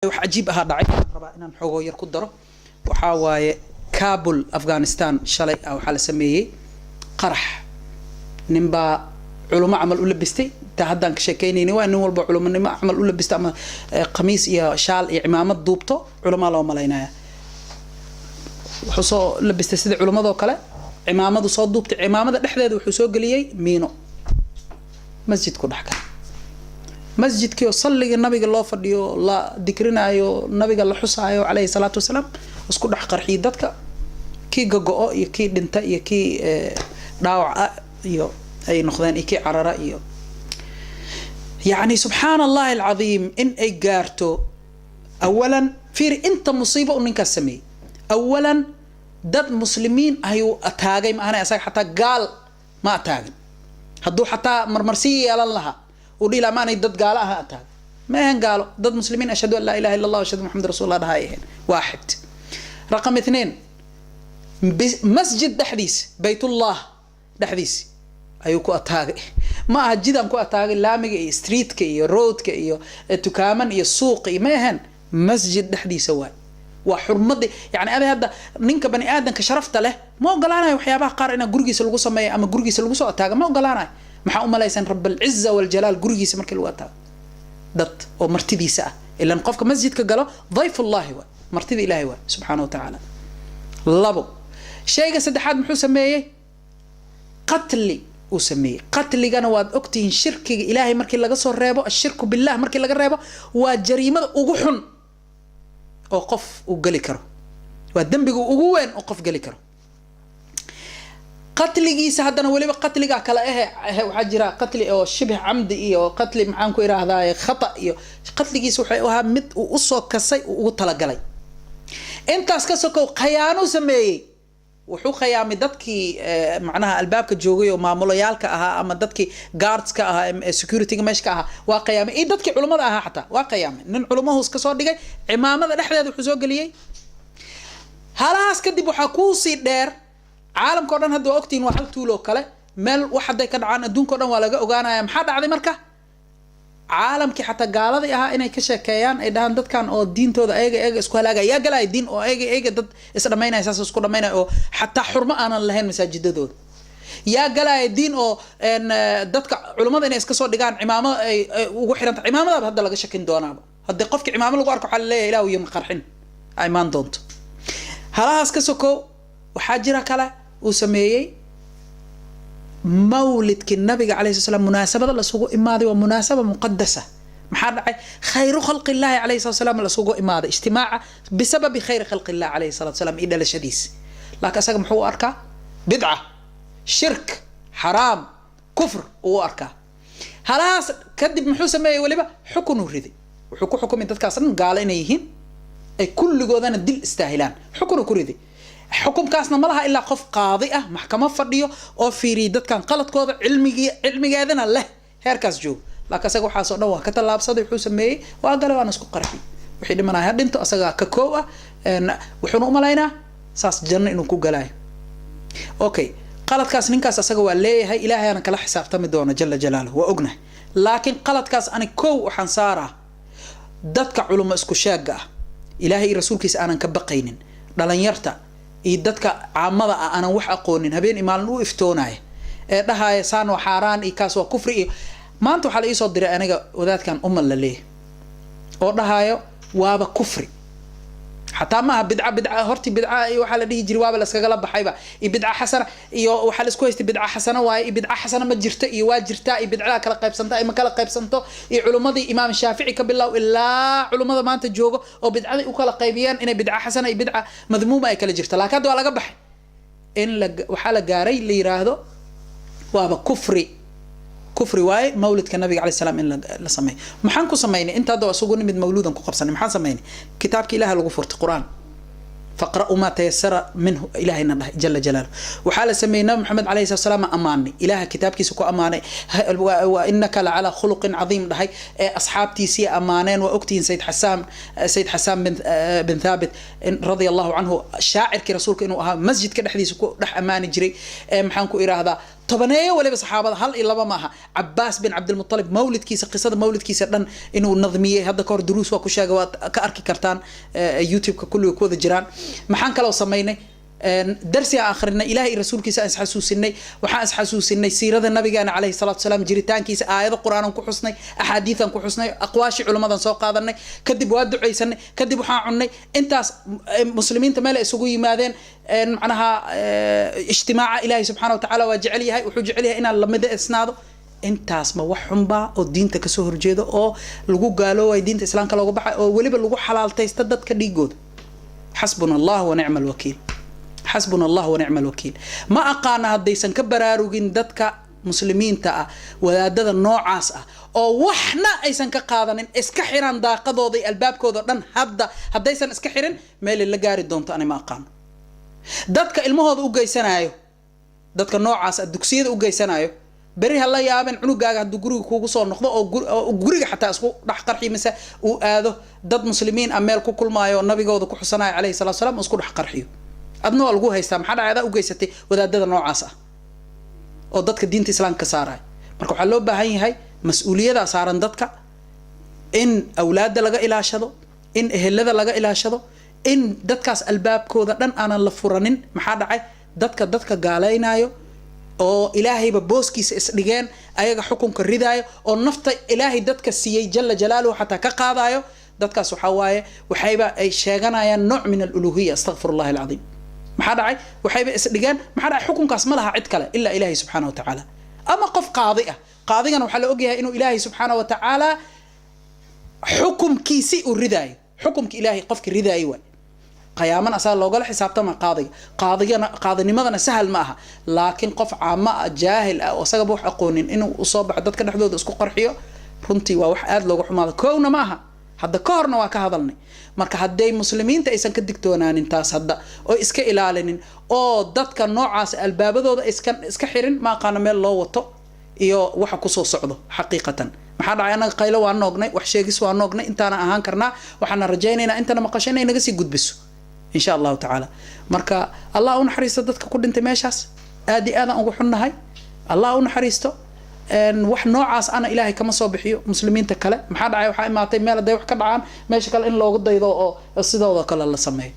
Wax cajiib ahaa dhacay, waxaan rabaa inaan xoogoo yar ku daro. Waxaa waaye Kabul, Afghanistan, shalay ah waxaa la sameeyey qarax. Ninbaa culimo camal u labistay. Taa haddaan ka sheekeynayni waa nin walba culimonimo camal u labista ama khamiis iyo shaal iyo cimaamad duubto, culamaa loo malaynaya. Wuxuu soo labistay sida culimadoo kale, cimaamadu soo duubtay, cimaamada dhexdeeda wuxuu soo geliyey miino. Masjidku dhex galay, masjidkii oo salliga nabiga loo fadhiyo, la dikrinaayo, nabiga la xusaayo caleyhi salaatu wasalaam, isku dhex qarxiyay. Dadka kii gago-o iyo kii dhinta iyo kii dhaawac ah iyo ay noqdeen iyo kii carara iyo yacni subxaana Allahi alcadiim in ay gaarto. Awalan fiiri inta musiibo uu ninkaas sameeyey. Awalan dad muslimiin ayuu ataagay, ma ahana asaga xataa gaal ma ataagin. Hadduu xataa marmarsi yeelan lahaa, uu dhihi lahaa maanay dad gaalo aha ataagay, ma ahan gaalo, dad muslimiin "ashhadu an laa ilaha illa Allah, ashhadu Maxamed rasul Allah" dhaha ay ahayn. واحد. رقم اثنين, masjid dhexdiis, baytullah dhexdiis ayuu ku ataagay. Ma aha jidaan ku ataagay laamiga iyo streetka iyo roadka iyo tukaaman iyo suuqa iyo ma ahan, masjid dhexdiisa waay. Waa xurmadii. Yani adi hadda ninka bani aadamka sharafta leh ma ogolaanayo waxyaabaha qaar inaa gurigiisa lagu sameeyo ama gurigiisa lagu soo ataaga, ma ogolaanayo. Maxaa umalaysan Rab alciza waljalaal gurigiisa markii lagu ataago dad oo martidiisa ah? Ilan qofka masjidka galo dayfullahi waay, martida Ilahay waay subxaana wa tacaala. Labo, shayga saddexaad muxuu sameeyey? Qatli uu sameeyey. Qatligana waad ogtihiin, shirkiga Ilaahay markii laga soo reebo, ashirku billah markii laga reebo, waa jariimada ugu xun oo qof uu geli karo, waa dembiga ugu weyn oo qof geli karo. Qatligiisa haddana weliba qatligaa kale ahe, waxaa jira qatli oo shibh camdi iyo qatli, maxaan ku irahdaa, khata iyo qatligiisa waxay ahaa mid uu usoo kasay, uu ugu talagalay. Intaas ka sokow, khayaano sameeyey. Wuxuu khayaamay dadkii macnaha albaabka joogay oo maamulayaalka ahaa ama dadkii guardska ahaa ee securityga meesha ka ahaa, waa khayaamay. Iyo dadkii culummada ahaa xataa waa khayaamay. Nin culummahuus kasoo dhigay, cimaamada dhexdeeda wuxuu soo geliyey halahaas. Kadib waxaa kuusii dheer, caalamka o dhan hadda waa ogtihiin, waa hal tuul oo kale. Meel wax hadday ka dhacaan, adduunka o dhan waa laga ogaanaya. Maxaa dhacday marka? Caalamkii xataa gaaladii ahaa inay ka sheekeeyaan, ay dhahaan dadkan oo diintooda ayaga isku halaagaya, yaa galaya diin oo ayaga dad isdhamaynaya, saas isku dhamaynaya oo xataa xurmo aanan lahayn masaajidadooda? Yaa galaya diin oo dadka culummada inay iska soo dhigaan, cimaamada ay ugu xiranta? Cimaamadaaba hadda laga shakin doonaaba. Haddii qofki cimaamo lagu arko, waxaa laleeyahay "Ilah iyo ma qarxin" a imaan doonto. Halahaas ka sokow, waxaa jira kale uu sameeyey. Mawlidkii nabiga alayh sala slam, munaasabada lasugu imaaday, waa munaasaba muqadasa. Maxaa dhacay? Khayru khalqi illahi alayhi salatu salam lasugu imaaday, ijtimaaca bisababi khayri khalqi illah alayhi salatu salam iyo dhalashadiis. Laakiin asaga muxuu u arkaa? Bidca, shirk, xaraam, kufr uu u arkaa. Halahaas kadib muxuu sameeyey? Weliba xukunuu riday. Wuxuu ku xukumay dadkaas dhan gaalo inay yihiin, ay kulligoodana dil istaahilaan. Xukunuu ku riday. Xukunkaasna ma laha ilaa qof qaadi ah, maxkamad fadhiyo oo fiiriyay dadkan qaladkooda, cilmigii cilmigeedana leh, heerkaas joogo. Laakiin asaga waxaasoo dhan waa ka tallaabsaday. Wuxuu sameeyey, waa gale, waana isku qarxi. Wixii dhimanaya ha dhinto, asagaa ka koow ah. Wuxuuna umalaynaa saas janno inuu ku galaayo. Okay, qaladkaas ninkaas asaga waa leeyahay, Ilaahayana kala xisaabtami doona jala jalaaluhu, waa ognahay. Laakiin qaladkaas ani kow waxaan saaraa dadka culimo isku sheega ah, Ilaahay iyo rasuulkiisa aanan ka baqaynin, dhalinyarta iyo dadka caamada ah, aanan wax aqoonin, habeen iyo maalin u iftoonaya ee dhahaya saan waa xaaraan iyo kaas waa kufri. Iyo maanta waxaa la iisoo diray aniga wadaadkan umal la leeyahay oo dhahayo waaba kufri. Xataa maaha bidca. Bidca horti, bidca iyo waxaa la dhihi jiray waaba laskagala baxayba, iyo bidca xasana, iyo waxaa la isku haystay bidca xasana waaye iyo bidca xasana ma jirto iyo waa jirtaa iyo bidcadaa kala qaybsanta iyo ma kala qaybsanto, iyo culummadii Imaam Shaafici ka bilow ilaa culummada maanta joogo oo bidcadii u kala qaybiyeen inay bidca xasana iyo bidca madmuuma ay kala jirto. Laakiin hadda waa laga baxay in la waxaa la gaaray la yiraahdo waaba kufri, kufri waaye mawlidka nabiga alay salam in la sameeyo. Maxaan ku samaynay inta hadda isugu nimid mawluudan ku qabsanay? Maxaan samaynay? Kitaabka Ilaha lagu furtay, Qur-aan. Faqra'u maa tayasara minhu, ilaahayna dhahay jala jalaaluh. Waxaa la sameeyey Nabi Maxamed calayhi salatu wasalaam ammaanay, Ilaaha kitaabkiisa ku ammaanay, wa innaka la calaa khuluqin cadiim dhahay, ee asxaabtiisii ammaaneen. Waa ogtihiin Sayid Xasaan, Sayid Xasaan bin Thaabit radia Allahu canhu, shaacirkii rasuulka inuu ahaa, masjidka dhexdiisa ku dhex ammaani jiray. Ee maxaan ku iraahdaa, tobaneeyo waliba saxaabada, hal iyo laba maaha. Cabaas bin Cabdilmutalib mawlidkiisa, qisada mawlidkiisa dhan inuu nadmiyey, hadda kahor duruus waa ku sheegay, waad ka arki kartaan YouTube-ka, kulliga ku wada jiraan. Maxaan kaloo samaynay? Darsi aan akhrinay, Ilahay iyo rasuulkiisa aan isxasuusinay. Waxaan isxasuusinay siirada nabigeena calayhi salaatu wasalaam, jiritaankiisa, aayado Qur-aanan ku xusnay, axaadiidan ku xusnay, aqwaashii culummadan soo qaadanay. Kadib waa ducaysanay, kadib waxaan cunnay. Intaas muslimiinta meel ay isugu yimaadeen, macnaha ijtimaaca Ilaahay subxaana wa tacaala waa jecel yahay, wuxuu jecel yahay inaan lamida isnaado. Intaas ma wax xunbaa oo diinta kasoo horjeedo oo lagu gaaloowayo, diinta Islaamka looga baxay, oo weliba lagu xalaaltaysta dadka dhiigooda? Xasbuna Allah wa nicma alwakiil, xasbuna Allah wa nicma alwakiil. Ma aqaana haddaysan ka baraarugin dadka muslimiinta ah wadaadada noocaas ah oo waxna aysan ka qaadanin, iska xiran daaqadooda iyo albaabkooda dhan. Hadda haddaysan iska xirin, meelay la gaari doonto ani ma aqaano. Dadka ilmahooda u geysanayo, dadka noocaas ah dugsiyada u geysanayo, beri ha la yaabeen cunugaaga hadduu guriga kugu soo noqdo oo guriga xataa isku dhex qarxi, mise uu aado dad muslimiin ah meel ku kulmaayo oo nabigooda ku xusanayo calayhi salatu salaam oo isku dhex qarxiyo, adna waa lagu haystaa. Maxaa dhacay? Adaa u geysatay wadaadada noocaas ah oo dadka diinta Islaamka ka saaraya. Marka waxaa loo baahan yahay mas-uuliyadaa saaran dadka in awlaadda laga ilaashado, in ehelada laga ilaashado, in dadkaas albaabkooda dhan aanan la furanin. Maxaa dhacay? Dadka gaalaynayo oo Ilaahayba booskiisa isdhigeen, ayaga xukunka ridaayo oo nafta Ilaahay dadka siiyey jala jalaaluhu xataa ka qaadayo, dadkaas waxaa waaye waxayba ay sheeganayaan nooc min aluluhiya. Astaqfir Allahi alcadiim. Maxaa dhacay? Waxayba isdhigeen, maxaa dhacay, xukunkaas ma laha cid kale ilaa Ilaahay subxaana wa tacaala ama qof qaadi ah. Qaadigana waxaa la ogyahay inuu Ilaahay subxaana wa tacaala xukumkiisi uu ridaayo. Xukumka Ilaahay qofka ridaayo waay, qiyaaman asaa loogala xisaabtama qaadiga. Qaadigana, qaadinimadana sahal ma aha, laakiin qof caamo ah, jaahil ah, oo isagaba wax aqoonin, inuu usoo baxo dadka dhexdooda isku qarxiyo, runtii waa wax aada looga xumaado. Kowna ma aha, hadda ka horna waa ka hadalnay. Marka hadday muslimiinta aysan ka digtoonaanin taas hadda oo iska ilaalinin oo dadka noocaas albaabadooda iska xirin, ma aqaano meel loo wato iyo waxa kusoo socdo xaqiiqatan. Maxaa dhacay? Annaga qaylo waa noognay, wax sheegis waa noognay, intaana ahaan karnaa. Waxaana rajaynaynaa intana maqasho inay naga sii gudbiso insha Allahu tacaala. Marka Allah u naxariisto dadka ku dhintay meeshaas, aad iyo aadaan ugu xunnahay. Allah u naxariisto. Wax noocaas ana Ilaahay kama soo bixiyo muslimiinta kale. Maxaa dhacay? Waxaa imaatay meel hadday wax ka dhacaan, meesha kale in loogu daydo oo sidooda kale la sameeyo.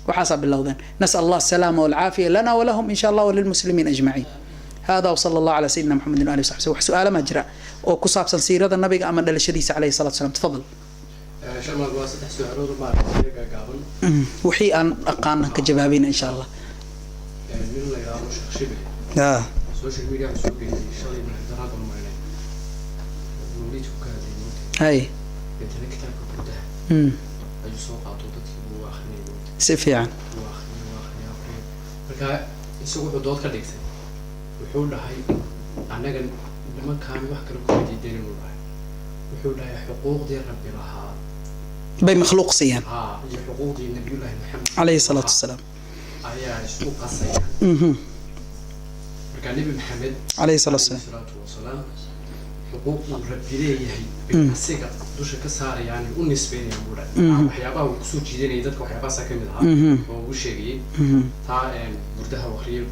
Waxaasaa bilowdeen. Nasal Allah asalaama walcaafiya lana walahum in sha Allah walilmuslimiin ajmaciin. Hada wsala Allah ala sayidina Maxamedin wa alihi wasaxbi. Wax su-aala ma jira oo ku saabsan siirada nabiga ama dhalashadiisa calayhi salatu wasalam? Tafadal. Shamaal, waa saddex su-aalood oo maaragtay gaagaaban. Wixii aan aqaana ka jawaabayna insha Allah. Nin la yidhaahdo Sheekh Shibli social media soo geliyay shalay madaxdaraad oo marinay, mawliidku ka hadlayay moogta. Deetana kitaabka Burdaha ayuu soo qaato, dadkii wuu akrinayay moogta. Si fiican. Wuu akhriyay, wuu akhriyay, akhriyay. Marka isagu wuxuu dood ka dhigtay, wuxuu dhahay annaga nimankaan wax kale kuma diidan, inuu dhahay, wuxuu dhahay xuquuqdii Rabbi lahaa bay makhluuq siiyaan. Haa, iyo xuquuqdii Nabiyullaahi Maxamed calayhi salaatu wasalaam ayaa isku qasayaan. Marka Nebi Maxamed calayhi salaatu wasalaam salaatu wasalaam xuquuq uu Rabbi leeyahay bay asiga dusha ka saarayaan, u nisbeynayaan buu dhahay. Waxyaabaha uu kusoo jiidanayay dadka waxyaabahaasaa kamid ahaa oo uu sheegayay. Taa Burdaha waqriyay,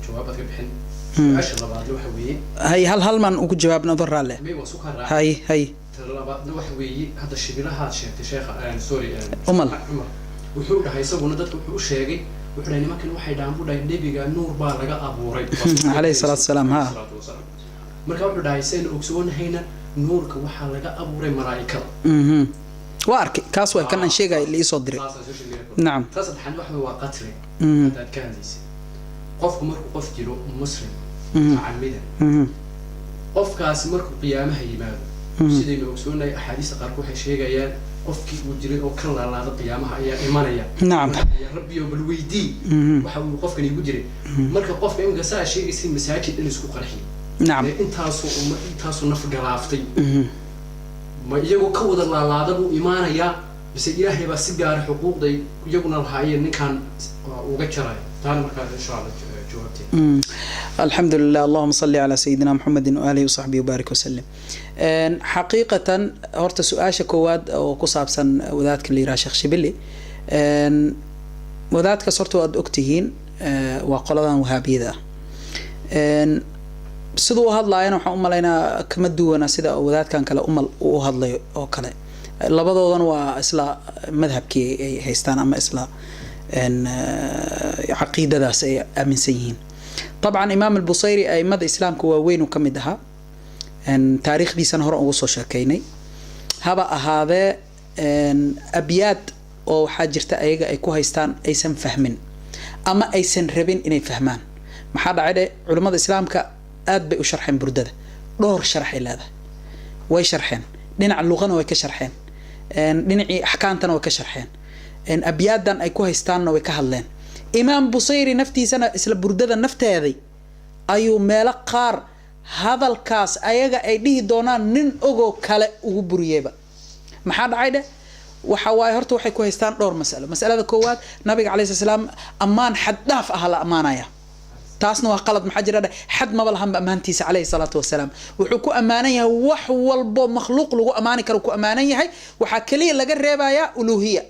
jawaabaad ka bixin. Su-aasha labaadna waxa weeye hay, hal hal maan ugu jawaabna adoo raalle. May, waa su kaa raac. Hay. Ta labaadna waxa weeye, hadda shibilahaad sheegtay sheekha, sorry, Umal. Cumar wuxuu dhahay, isaguna dadka wuxuu u sheegay, wuxuu dhahay nimankan waxay dhahaan buu dhahay nebiga nuur baa laga abuuray. Calayhi salaatu wasalaam, ha. Salaatu wasalaam. Marka wuxuu dhahay saynu ogsoonahayna nuurka waxaa laga abuuray malaa'ikada. Waa arkay kaas, waa kan aan sheegaya la iisoo diray. Saasaa social media ku- Nacam. Ta saddexaad waxa weeye waa qatli. Haddaad ka hadlaysay qofku markuu qof dilo muslim mutacamidan, qofkaasi markuu qiyaamaha yimaado, sidaynu ogsoonahay axaadiista qaarkood waxay sheegayaan qofkii uu dilay oo ka laalaada qiyaamaha ayaa imanaya. Nacam. Ya Rabbiyo, bal weydii waxa uu qofkan igu jiray. Marka qofka iminka saa sheegaysa masaajid in isku qarxiyo, ee intaasoo intaasoo naf galaaftay, ma iyagoo ka wada laalaada buu imaanayaa? Mise Ilaahay baa si gaara xuquuqday iyaguna lahaayeen ninkan uga jaraya? Taana markaa insha Allah jawaabteeda. الحمد لله، اللهم صل على سيدنا محمد وآله وصحبه وبارك وسلم. حقيقة horta su-aasha koowaad oo ku saabsan wadaadka la yiraha Sheekh Shibili, wadaadkaas horta waad ogtihiin, waa qoladan Wahaabiyada ah. Siduu u hadlaayana waxaan u malaynaa kama duwana sida wadaadkan kale umal u hadlayo oo kale. Labadoodan waa isla madhabkii ay haystaan ama isla caqiidadaas ay aaminsan yihiin. Dabcan Imaam Albusayri aimada Islaamka waaweyn uu ka mid ahaa, taariikhdiisana hore ugu soo sheekeynay. Haba ahaadee, abyaad oo waxaa jirta ayaga ay ku haystaan aysan fahmin ama aysan rabin inay fahmaan. Maxaa dhacay dhe? Culimmada Islaamka aad bay u sharxeen Burdada, dhowr sharxay leedahay, way sharxeen. Dhinaca luqana way ka sharxeen, dhinacii axkaamtana way ka sharxeen, abyaadan ay ku haystaanna way ka hadleen. Imaam Busayri naftiisana isla Burdada nafteeday ayuu meelo qaar hadalkaas ayaga ay dhihi doonaan nin ogoo kale ugu buriyeyba. Maxaa dhacay dheh? Waxa waaye, horta waxay ku haystaan dhowr mas'alo. Masalada koowaad, nabiga calayhi salaam ammaan xad dhaaf ah la ammaanaya, taasna waa qalad. Maxaa jira dheh? Xad maba lahanba ammaantiisa calayhi salaatu wasalaam. Wuxuu ku ammaanan yahay wax walbo makhluuq lagu ammaani karo ku ammaanan yahay. Waxaa keliya laga reebayaa uluhiya,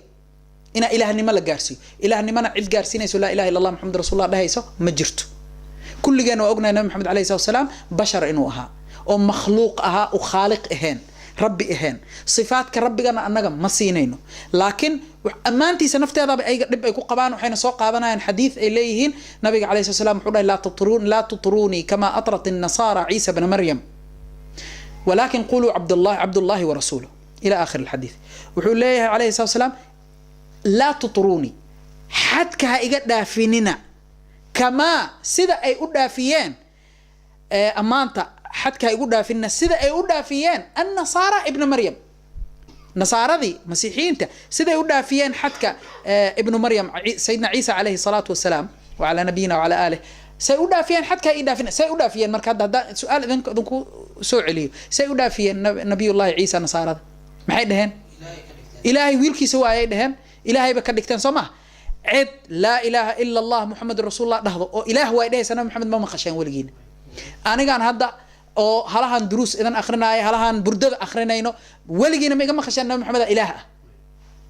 inaa ilaahnimo la gaarsiiyo. Ilaahnimona cid gaarsiinayso laa ilaha illa Allah Maxamed rasuulullah dhehayso ma jirto. Kulligeen waa ognahay Nabi Maxamed alayhi salatu wasalaam bashar inuu ahaa oo makhluuq ahaa, u khaaliq ahayn, rabbi ahayn. Sifaadka rabbigana annaga ma siinayno, laakiin ammaantiisa nafteedaba ayaga dhib ay ku qabaan. Waxayna soo qaadanayaan xadiid ay leeyihiin nabiga calayhi slat slam wuxuu dhahay: laa tutrunii kama atrat النصارى عيسى بن مريم ولكن قولوا عبد الله عبد الله ورسوله إلى آخر الحديث. Wuxuu leeyahay calayhi salatu wasalaam: laa tutrunii, xadka ha iga dhaafinina, kamaa sida ay u dhaafiyeen ammaanta, xadka ha igu dhaafinina sida ay u dhaafiyeen النصارى ibna Maryam, nasaaradii Masiixiyiinta siday u dhaafiyeen xadka ibnu Maryam, Sayidina Ciisa calayhi salaatu wasalaam وعلى نبينا وعلى آله, say u dhaafiyeen xadka ha ii dhaafina. Say u dhaafiyeen? Marka hadda haddaan su-aal idinku soo celiyo, say u dhaafiyeen Nabiyullahi Ciisa nasaarada? Maxay dhaheen? Ilaahay wiilkiisa waayay dhaheen, Ilaahayba ka dhigteen, soo maha? Cid laa ilaaha ila Allah Muxamedun rasuulullah dhahdo oo ilaah waay dhehaysa Nabi Maxamed ma maqasheen weligiina? Anigaan hadda oo halahan duruus idan akrinaayo, halahan Burdada akrinayno, weligiina ma iga maqasheen Nabi Maxamed ilaah ah?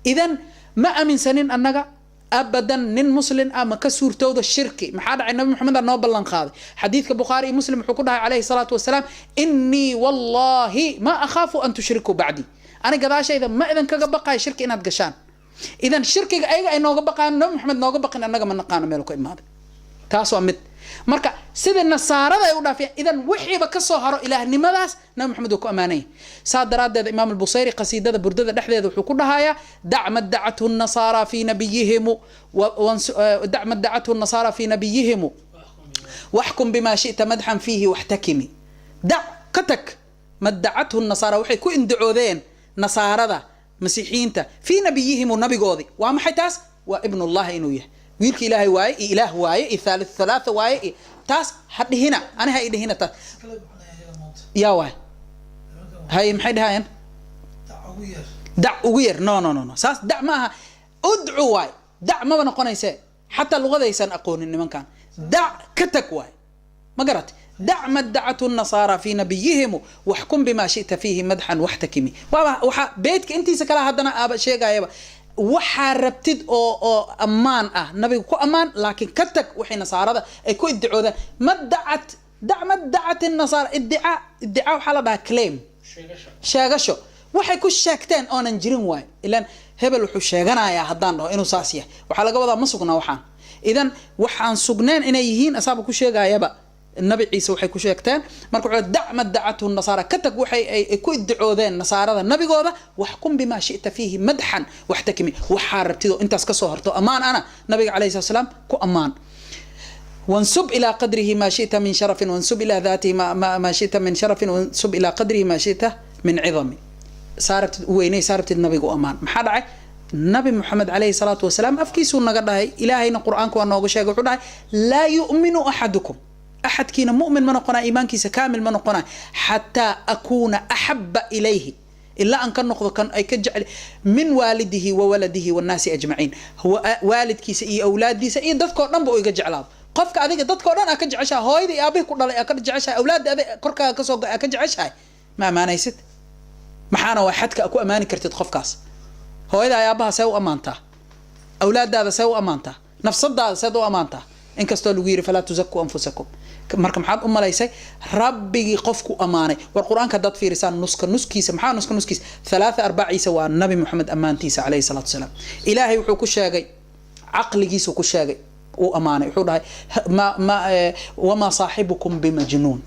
Idan ma aaminsanin annaga abadan. Nin Muslim ah ma ka suurtooda shirki. Maxaa dhacay? Nabi Maxamed aa noo ballan qaaday. Xadiidka Bukhaari iyo Muslim wuxuu ku dhahay calayhi salaatu wasalaam: إني والله ما أخاف أن تشركوا بعدي. Ani gadaashayda ma idin kaga baqayo shirki inaad gashaan. Idan shirkiga ayaga ay nooga baqaan, Nabi Maxamed nooga baqin, annaga ma naqaano meel ku imaaday. Taas waa mid. Marka sida nasaarada ay u dhaafiyeen, idan wixiiba kasoo haro ilaahnimadaas Nabi Maxamed uu ku ammaananya. Saa daraaddeed Imaam Albusayri qasiidada Burdada dhexdeeda wuxuu ku dhahayaa: دع ما ادعته النصارى في نبيهم، دع ما ادعته النصارى في نبيهم واحكم بما شئت مدحا فيه واحتكم. دع, ka tag, ما ادعته النصارى, waxay ku indacoodeen nasaarada Masiixiyiinta, في نبيهم, nabigoodii. Waa maxay taas? Waa ibnullahi inuu yahay, wiilka Ilaahay waaye iyo ilaah waaye iyo ثالث ثلاثة waaye iyo taas ha dhihina, ani ha i dhihina taas. Yaa waay hay, maxay dhahayaan? Dac ugu yar. No, no, no, no, saas dac ma aha, udcu waay. Dac maba noqonayse, xataa luqadaysan aqoonin nimankan. Dac, ka tag waay, ma garat? دع ما ادعته النصارى في نبيهم واحكم بما شئت فيه مدحا واحتكم. Waaba waxa beedka intiisa kale haddana aaba sheegayaba waxaa rabtid oo ammaan ah nabiga ku ammaan, laakiin ka tag waxay nasaarada ay ku iddicoodaan. ما ادعت, دع ما ادعت النصارى. Iddicaa, iddicaa waxaa la dhahaa claim, sheegasho. Waxay ku sheegteen oonan jirin waay. Ilan hebel wuxuu sheeganayaa haddaan dhaho inuu saas yahay, waxaa laga wadaa ma sugna waxaan. Idan waxaan sugneen inay yihiin asaaba ku sheegayaba Nabi Ciise waxay ku sheegteen. Marka wuxuu: دع ما ادعته النصارى, ka tag waxay ay ku iddicoodeen nasaarada nabigooda, واحكم بما شئت فيه مدحا واحتكم. Waxaa rabtid oo intaas kasoo horto ammaan ana nabiga calayhi salatu salaam ku ammaan. وانسب إلى قدره ما شئت من شرف، وانسب إلى ذاته ما شئت من شرف، وانسب إلى قدره ما شئت من عظم. Saarabtid u weynay, saarabtid nabigu ammaan. Maxaa dhacay? Nabi Maxamed calayhi salaatu wasalaam afkiisuu naga dhahay, Ilaahayna Qur-aanka waa nooga sheegay. Wuxuu dhahay: لا يؤمن أحدكم, axadkiina mu'min ma noqonaya, iimaankiisa kaamil ma noqonaya, حتى أكون أحب إليه. Ilaa aan ka noqdo kan ay ka jecel min waalidihi wa waladihi wannaasi ajmaciin, waalidkiisa iyo awlaaddiisa iyo dadkoo dhan ba u iga jeclaado. Qofka adiga dadkoo dhan aa ka jeceshahay, hooyada iyo aabihii ku dhalay aa ka jeceshahay, awlaadda adig korkaaga kasoo aa ka jeceshahay, ma ammaanaysid? Maxaana waa xadka ku ammaani kartid qofkaas? Hooyada ay aabaha see u ammaantaa? Awlaadaada see u ammaantaa? Nafsadaada seed u ammaantaa? Inkastoo lagu yiri falaa tuzakuu anfusakum. Marka maxaad u malaysay rabbigii qofku ammaanay? War qur-aanka haddaad fiirisaan nuska nuskiisa, maxaa nuska nuskiisa, thalaatha arbaciisa waa Nabi Moxamed ammaantiisa calayhi salaatu wasalaam. Ilaahay wuxuu ku sheegay caqligiisu ku sheegay, uu ammaanay, wuxuu dhahay ma wamaa saaxibukum bimajnuun.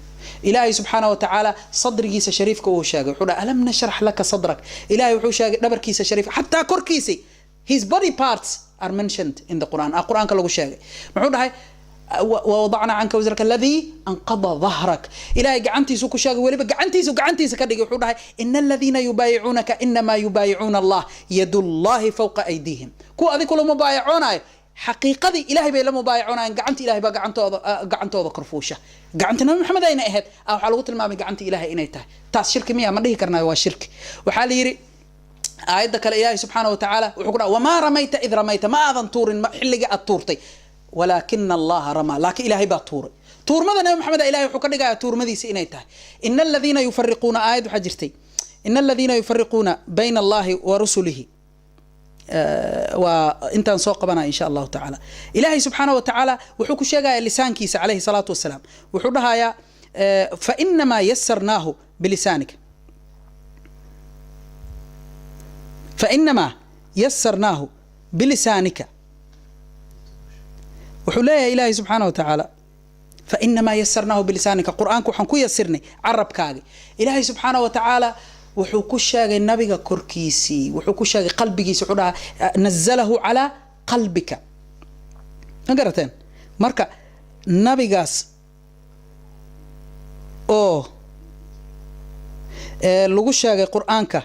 Ilaahay subxaana wa tacaala sadrigiisa shariifka uu sheegay, wuxuu dhahay alam nashrax laka sadrak. Ilaahay wuxuu sheegay dhabarkiisa shariifka, xataa korkiisi, his body parts are mentioned in the Quran, qur-aanka lagu sheegay. Muxuu dhahay? Wawadacnaa canka wasraka aladii anqada dahrak. Ilahay gacantiisu ku sheegay, weliba gacantiisu gacantiisa ka dhigay. Wuxuu dhahay ina aladiina yubaayicuunaka inamaa yubaayicuuna Allah yadu llahi fawqa aydiihim. Kuwa adig kula mubaayacoonaayo xaqiiqadii ilahay bay la mubaayacoonayaan, gacanta ilahay baa gacantooda korfuusha. Gacanta Nabi Maxamed ayna ahayd waxaa lagu tilmaamay gacanta ilahay inay tahay. Taas shirki miya? Ma dhihi karnaayo waa shirki. Waxaa la yidhi aayadda kale, ilaahay subxaana wa tacaala wuxuu ku dhaha wamaa ramayta id ramayta, ma aadan tuurin xilligii aad tuurtay, walaakina allaha ramaa, laakiin ilaahay baa tuuray. Tuurmada Nabi Maxamed ilahay wuxuu ka dhigayaa tuurmadiisa inay tahay. Ina aladiina yufariquuna, aayad waxaa jirtay, ina aladiina yufariquuna bayna allahi wa rusulihi, waa intaan soo qabanaya insha allahu tacaala. Ilaahay subxaana wa tacaala wuxuu ku sheegaya lisaankiisa calayhi salaatu wasalaam, wuxuu dhahayaa fainamaa yasarnaahu bilisaanika, fainamaa yasarnaahu bilisaanika. Wuxuu leeyahay ilaahay subxaana wa tacaala fainamaa yasarnaahu bilisaanika, qur-aanka waxaan ku yasirnay carabkaagi. Ilaahay subxaana wa tacaala wuxuu ku sheegay nabiga korkiisii, wuxuu ku sheegay qalbigiisi, wuxuu dhahaa nazalahu calaa qalbika. Ma garateen? Marka nabigaas oo lagu sheegay qur-aanka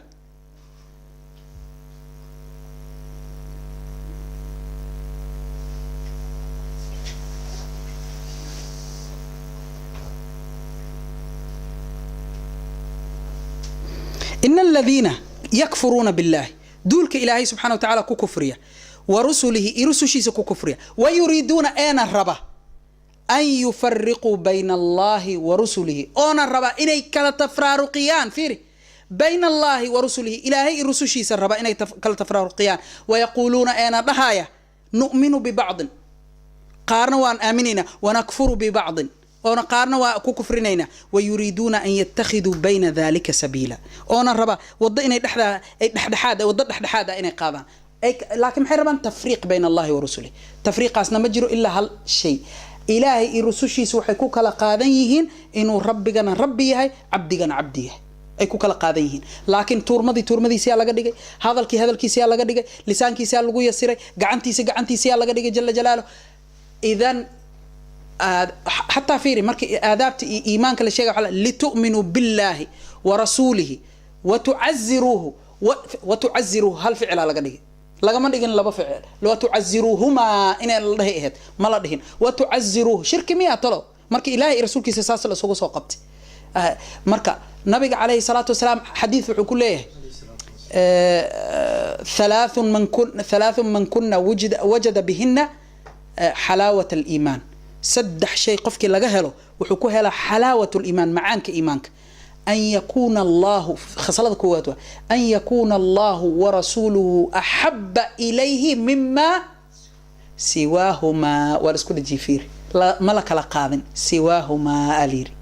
ina aladiina yakfuruuna billahi, duulka ilaahay subxana wa tacala ku kufriya, wa rusulihi, iyo rusushiisa ku kufriya, wa yuriiduuna eena raba an yufariquu bayna allahi wa rusulihi, oona raba inay kala tafraaruqiyaan, fiiri, bayna allahi wa rusulihi, ilaahay iyo rusushiisa raba inay kala tafraaruqiyaan, wayaquuluuna eena dhahaya nu'minu bibacdin, qaarna waan aaminaynaa, wanakfuru bibacdin, oona qaarna waa ku kufrinaynaa, wayuriiduuna an yattakhiduu bayna dalika sabiila, oona raba waddo inay dhexdaa ay dhexdhexaad, waddo dhexdhexaad ah inay qaadaan. Laakiin maxay rabaan? Tafriiq bayna allahi wa rusulih. Tafriiqaasna ma jiro ilaa hal shay. Ilaahay iyo rusushiisa waxay ku kala qaadan yihiin inuu rabbigana rabbi yahay, cabdigana cabdi yahay, ay ku kala qaadan yihiin. Laakiin tuurmadii tuurmadiisiyaa laga dhigay, hadalkii hadalkiisiyaa laga dhigay, lisaankiisiyaa lagu yasiray, gacantiisa gacantiisiyaa laga dhigay jala jalaaluh. Idan xataa fiiri markii aadaabta iyo iimaanka la sheegay, waxaa litu'minuu billahi wa rasuulihi wa tucaziruuhu, wa tucaziruuhu hal ficilaa laga dhigay, lagama dhigin laba ficil. Wa tucaziruuhumaa inay la dhahi ahayd, ma la dhihin wa tucaziruuhu. Shirki miyaa talo marka ilaahay iyo rasuulkiisa saas la isugu soo qabtay? Marka nabiga calayhi salaatu wasalaam xadiid wuxuu ku leeyahay thalaathun man kuna wajada bihina xalaawat aliimaan, saddex shay qofkii laga helo wuxuu ku helaa xalaawat liimaan, macaanka iimaanka. An yakuuna allahu, khaslada koowaad waa an yakuuna allahu warasuuluhu axaba ilayhi mima siwaahumaa. Waa la isku dhejiyey, fiiri, ma la kala qaadin, siwaahumaa aa layiri.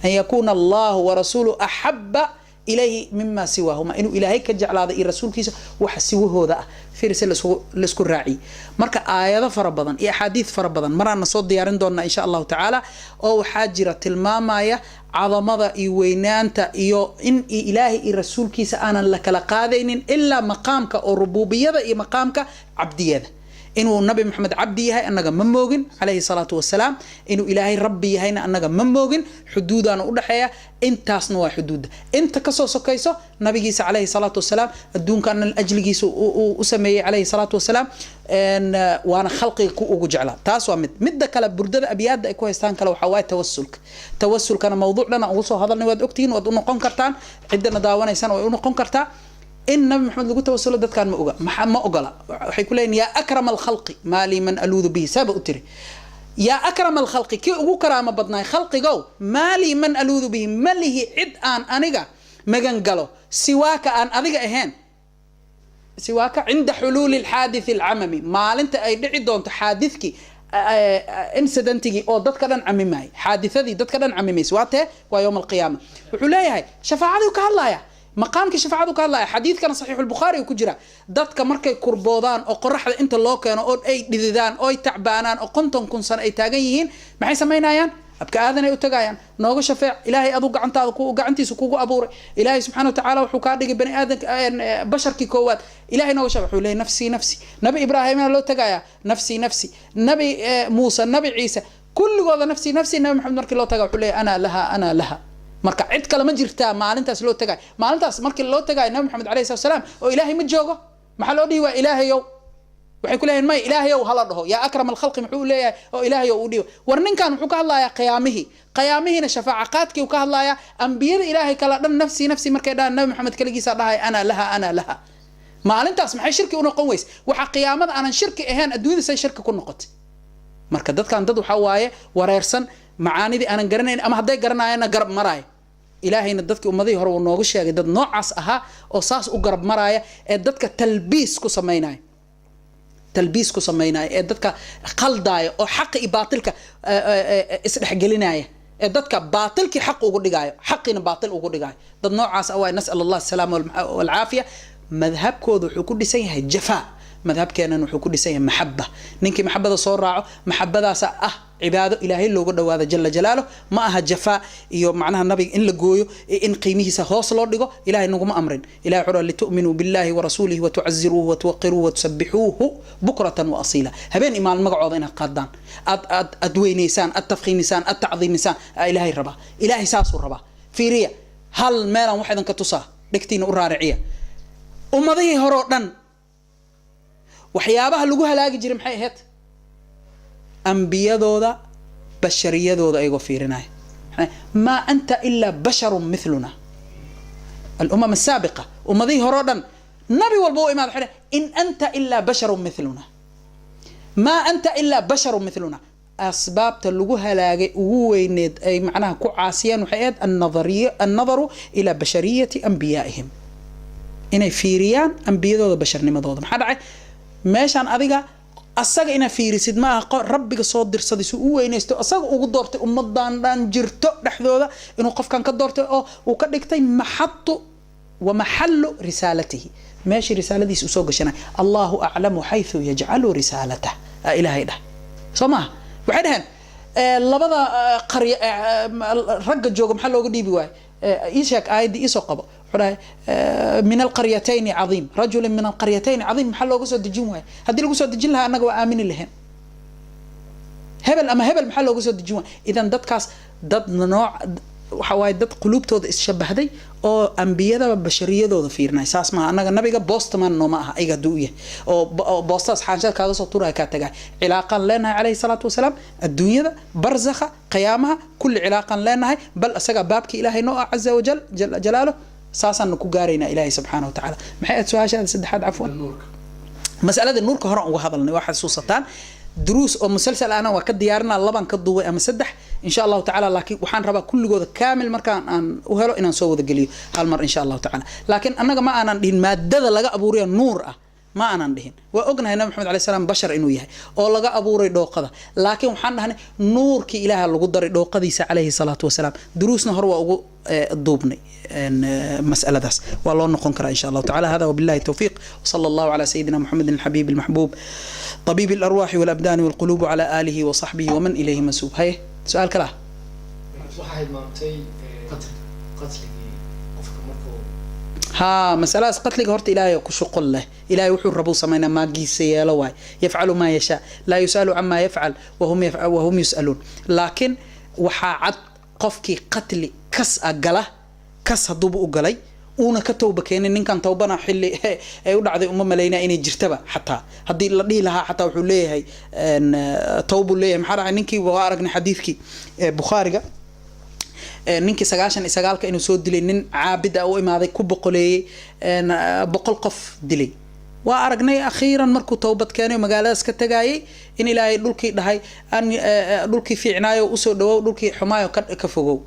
An yakuuna allahu warasuuluhu axaba ilayhi mima siwaahuma, inuu ilaahay ka jeclaaday iyo rasuulkiisa waxa siwahooda ah. Fiiri si laisku raaciyey. Marka aayado fara badan iyo axaadiid fara badan maraana soo diyaarin doonaa insha allahu tacaala, oo waxaa jira tilmaamaya cadamada iyo weynaanta iyo in ilaahay iyo rasuulkiisa aanan la kala qaadaynin ilaa maqaamka oo rububiyada iyo maqaamka cabdiyada. Inuu Nabi Maxamed cabdi yahay annaga ma moogin calayhi salaatu wasalaam, inuu Ilaahay rabbi yahayna annaga ma moogin. Xuduudaana u dhexeeya, intaasna waa xuduudda. Inta kasoo sokayso nabigiisa calayhi salaatu wasalaam adduunkaana ajligiisa u sameeyey calayhi salaatu wasalaam, waana khalqiga ku ugu jeclaa. Taas waa mid. Midda kale, burdada abyaadda ay ku haystaan kale waxaa waaye tawasulka. Tawasulkana mawduuc dhan aan ugu soo hadalnay, waad ogtihiin, waad u noqon kartaan, ciddana daawanaysana way u noqon kartaa. In Nabi Maxamed lagu tawasulo dadkan ma oga, ma ogola. Waxay ku leeyihin: "Yaa akrama alkhalqi, maa lii man aluudu bihi." Saaba u tiri: "Yaa akrama alkhalqi," kii ugu karaamo badnaay khalqigow, "maa lii man aluudu bihi," ma lihi cid aan aniga magan galo, "siwaaka," aan adiga ahayn, "siwaaka cinda xuluuli alxaadith alcamami," maalinta ay dhici doonto xaadithkii, incidentigii oo dadka dhan camimaayay, xaadithadii dadka dhan camimaysa. Waa tee? Waa yowm alqiyaama. Wuxuu leeyahay, shafaacadii ka hadlaya, maqaamkii shafaacadu ka hadlaya. Xadiidkana Saxiixu Lbukhaari ku jira. Dadka markay kurboodaan oo qoraxda inta loo keeno oo ay dhididaan oo ay tacbaanaan oo 50,000 sano ay taagan yihiin, maxay samaynayaan? Abka aadanay u tagayaan: "Nooga shafeec Ilaahay, aduu gacantaada ku gacantiisa kugu abuuray. Ilaahay subxana watacaala wuxuu kaa dhigay bani aadanka, basharkii koowaad. Ilahay nooga shafeec." Wuxuu leeyahy: "Nafsii, nafsi." Nabi Ibraahimna loo tagayaa: "Nafsii, nafsi." Nabi Muuse, Nabi Ciise, kulligooda "nafsi, nafsi." Nabi Maxamed markii loo taga wuxuu leeyahy: "Ana laha, ana laha." Marka cid kale ma jirtaa maalintaas loo tagay? Maalintaas markii loo tagayo Nabi Maxamed alayhi salatu salaam oo Ilaahay ma joogo, maxaa loo dhihi waa "Ilaahayow"? Waxay ku leeyihin: "May, Ilaahayow hala dhaho." "Yaa akram alkhalqi" muxuu leeyahay oo Ilaahayow uu dhihi? War ninkan wuxuu ka hadlayaa qiyaamihii, qiyaamihiina shafaaca qaadkii uu ka hadlayaa. Ambiyada Ilaahay kala dhan "nafsi, nafsi" markay dhahaan, Nabi Maxamed kaligiisa dhahay: "Ana laha, ana laha." Maalintaas maxay shirki u noqon weyse? Waxa qiyaamada aanan shirki ahayn adduunyada say shirki ku noqotay? Marka dadkan dad waxaa waaye wareersan, macaanidii aanan garanayn, ama hadday garanaayana garab maraaya. Ilaahayna dadkii ummadihii hore uu noogu sheegay dad noocaas ahaa oo saas u garab maraaya ee dadka talbiis ku samaynaya, talbiis ku samaynaya, ee dadka qaldaaya oo xaqa iyo baatilka isdhexgelinaya, ee dadka baatilkii xaq ugu dhigaayo, xaqiina baatil ugu dhigaayo. Dad noocaas ah waay. Nasal Allah asalaama walcaafiya. Madhabkooda wuxuu ku dhisan yahay jafaa, madhabkeenan wuxuu ku dhisan yahay maxaba. Ninkii maxabada soo raaco, maxabadaasa ah cibaado Ilaahay looga dhawaado jala jalaaluh. Ma aha jafaa iyo macnaha nabiga in la gooyo, in qiimihiisa hoos loo dhigo. Ilahay naguma amrin. Ilahay wuxuu "litu'minuu billahi warasuulihi watucaziruuhu watuwaqiruuhu watusabixuuhu bukratan wa asiila." Habeen iyo maalin magacooda inaad qaadaan, aad weynaysaan, aad tafkhiimisaan, aad tacdiimisaan aa Ilaahay rabaa. Ilaahay saasuu rabaa. Fiiriya, hal meelaan wax idinka tusaa, dhegtiina u raariciya. Ummadihii hore oo dhan waxyaabaha lagu halaagi jiray maxay ahayd? Ambiyadooda bashariyadooda ayagoo fiirinaya. "Maa anta ilaa basharun mithluna." Alumam asaabiqa, ummadihii hore o dhan, nabi walba u imaada waxay: "In anta ilaa basharun mithluna, maa anta ilaa basharun mithluna." Asbaabta lagu halaagay ugu weyneed ay macnaha ku caasiyeen waxay ahayd annadariy annadaru ilaa bashariyati anbiyaa'ihim, inay fiiriyaan ambiyadooda basharnimadooda. Maxaa dhacay meeshaan? Adiga asaga inaad fiirisid ma aha. Rabbiga soo dirsaday si u weynaysto, asaga ugu doortay ummadan dhan jirto dhexdooda inuu qofkan ka doortay oo uu ka dhigtay maxatu wa maxalu risaalatihi, meeshii risaaladiisa usoo gashanay. "Allahu aclamu xaythu yajcalu risaalatah," aa Ilaahay dhah, soo maaha? Waxay dhaheen labada qarya ragga jooga maxaa looga dhiibi waayo? Ii sheeg aayaddii, iisoo qabo. Wuxuu dhahay: "Min alqaryatayni cadiim, rajulin min alqaryatayni cadiim." Maxaa looga soo dejin waaya? Haddii lagu soo dejin lahaa, annaga waa aamini lahayn. Hebel ama hebel maxaa looga soo dejin waaya? Idan dadkaas dad nooc waxa waaye, dad quluubtooda isshabahday oo ambiyadaba bashariyadooda fiirinay. Saas maaha. Annaga nabiga boostaman nooma aha. Ayaga hadduu u yahay oo boostaas xaanshada kaaga soo turaya, kaa tagay. Cilaaqaan leenahay calayhi salaatu wasalaam, adduunyada, barzakha, qiyaamaha, kulli cilaaqaan leenahay. Bal isagaa baabka Ilaahay noo ah caza wajal jala jalaaluh. Saasaanu ku gaaraynaa Ilaahay subxaana wa tacaala. Maxay aad su-aashaada saddexaad? Cafwan. Nuurka. Masalada nuurka horan uga hadalnay, waa xasuusataan. Duruus oo musalsal ana waa ka diyaarinaa, laban ka duubay ama saddex, insha Allahu tacala. Laakiin waxaan rabaa kulligooda kaamil markaan aan u helo inaan soo wada geliyo hal mar, insha Allahu tacala. Laakiin annaga ma aanan dhihin maadada laga abuurayo nuur ah, ma aanan dhihin. Waa ognahay Nabi Maxamed alayh salaam bashar inuu yahay oo laga abuuray dhooqada, laakiin waxaan dhahnay nuurkii Ilaaha lagu daray dhooqadiisa calayhi salaatu wasalaam. Duruusna hore waa ugu duubnay mas'aladaas, waa loo noqon karaa insha Allahu tacala. Hada wabillahi tawfiiq, وصلى الله على سيدنا محمد الحبيب المحبوب طبيب الأرواح والأبدان والقلوب وعلى آله وصحبه ومن إليه منسوب. هاي سؤال كلا. Waxaa hilmaamtay qatligii qofka markuu Haa, masaladaas qatliga horta Ilaahay ku shuqul leh. Ilaahay wuxuu rabuu samaynaa, maagiisa yeelo waay. Yafcalu maa yashaa, laa yus'alu camaa yafcal wahum yus'aluun. Laakiin waxaa cad, qofkii qatli kas a gala, kas hadduuba u galay, uuna ka towba keenin, ninkan towbana xilli ay u dhacday uma malaynaa inay jirtaba. Xataa haddii la dhihi lahaa, xataa wuxuu leeyahay towbuu leeyahay. Maxaa dhacay? Ninkii waa aragnay xadiidkii Bukhaariga, ninkii 99-ka inuu soo dilay, nin caabid ah u imaaday, ku boqoleeyey, 100 qof dilay, waa aragnay. Akhiiran markuu towbad keenay oo magaaladaas ka tagaayay, in Ilaahay dhulkii dhahay an dhulkii fiicnaayo usoo dhawow, dhulkii xumaayo ka fogow,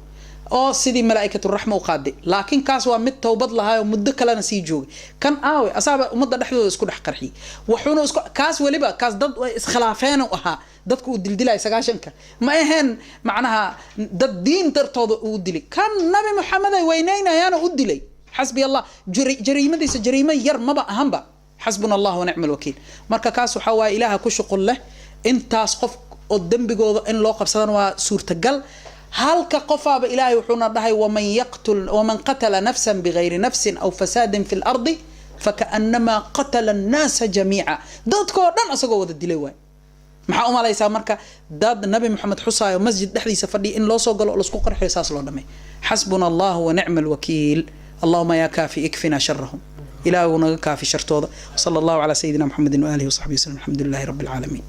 oo sidii malaa'ikaturaxma u qaaday. Laakiin kaas waa mid towbad lahaayoo muddo kalena sii joogay. Kan aawe? Asaaba ummadda dhexdooda isku dhex qarxiyey. Wuxuuna isku kaas weliba kaas dad ay iskhilaafeen u ahaa. Dadka uu dildilaya 90-ka ma aheen macnaha dad diin dartooda uu dilay. Kan Nabi Maxamed ay weyneynayaana u dilay. Xasbi Allah, jariimadiisa jariimo yar maba ahanba. Xasbuna Allah wa nicma alwakiil. Marka kaas waxaa waaye Ilaaha ku shuqul leh. Intaas qof oo dembigooda in loo qabsadana waa suurtagal. Halka qofaaba Ilaahay wuxuuna dhahay: waman yaqtul, waman qatala nafsan bigayri nafsin aw fasaadin fi lardi fakaannamaa qatala annaasa jamiica. Dadkoo dhan asagoo wada dilay waay. Maxaa u malaysaa marka dad Nabi Maxamed xusaayo, masjid dhexdiisa fadhiya, in loo soo galo oo lasku qarxiyo, saas loo dhamay? Xasbuna Allahu wa nicma alwakiil. Allahuma yaa kaafi, ikfina sharahum. Ilaahu naga kaafi shartooda. Sala Allahu calaa sayidina Maxamedin waaalihi wasaxbihi wasallam. Alxamdu lilahi rabbi alcaalamiin.